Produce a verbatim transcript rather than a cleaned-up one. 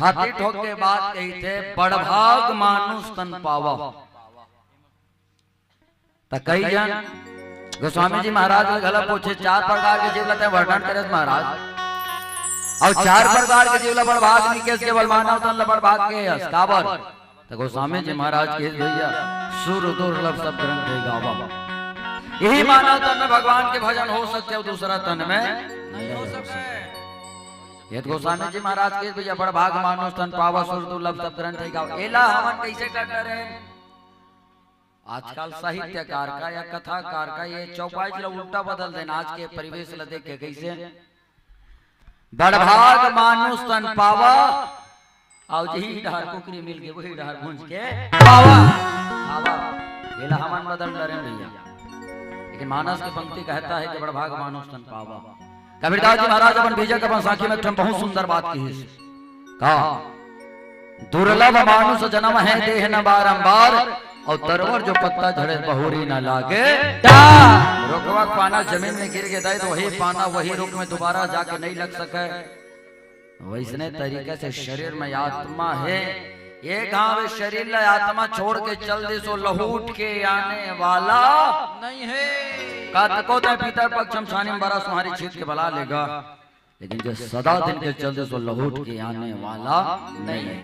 छाती ठोक के बात कहिथे, बड़भाग मानुष तन पावा। त कई झन गोस्वामी जी महाराज ल घला पूछे, चार प्रकार के जीव ल तैं वर्णन करेस महाराज, अउ चार प्रकार के जीव ल बड़भाग नइ केहेस, केवल मानव तन ल बड़भाग केहेस, काबर? त गोस्वामी जी महाराज कहिस, भैया, सुर दुर्लभ सब ग्रंथ हे गावा। इही मानव तन में भगवान के भजन हो सकथे, अउ दूसरा तन में नइ हो सकय। ये तो गोस्वामी जी महाराज कहिस, भैया, बड़भाग मानुष तन पावा, सुर दुर्लभ सब ग्रंथ हे गावा। एला हमन कइसे कर डरेन? आजकल साहित्यकार का या कथाकार का ये चौपाई ल उल्टा बदल देन, आज के परिवेश ल देख के। कइसे? बड़भाग मानुष तन पावा, अउ जही डहर कुकरी मिल गे, वही डहर भूंज के पावा। पावा। एला हमन बदल डरेन भैया। लेकिन मानस के पंक्ति कहता है कि बड़भाग मानुष तन पावा। कबीरदास जी महाराज अपन बीजा के अपन साखी में एक ठन बहुत सुंदर बात कहिस। का? दुर्लभ मानुष जन्म है देह न बारंबार, अउ तरवर जो पत्ता झड़े बहुरी न लागे। टा। रुखवा के पाना जमीन में गिर गे दाई, त वही पाना वही रुख में दोबारा जाके नइ लग सकय। वइसने तरीका से शरीर में आत्मा हे, ये घांव शरीर ल आत्मा छोड़ के चल दिस, ओ लहुट के आने वाला नइ हे। कतको तैं पितर पक्ष म छानी म बरा सुहारी छीत के बला लेगा, लेकिन जे सदा दिन के चल दिस, ओ लहुट के आने वाला नइ हे।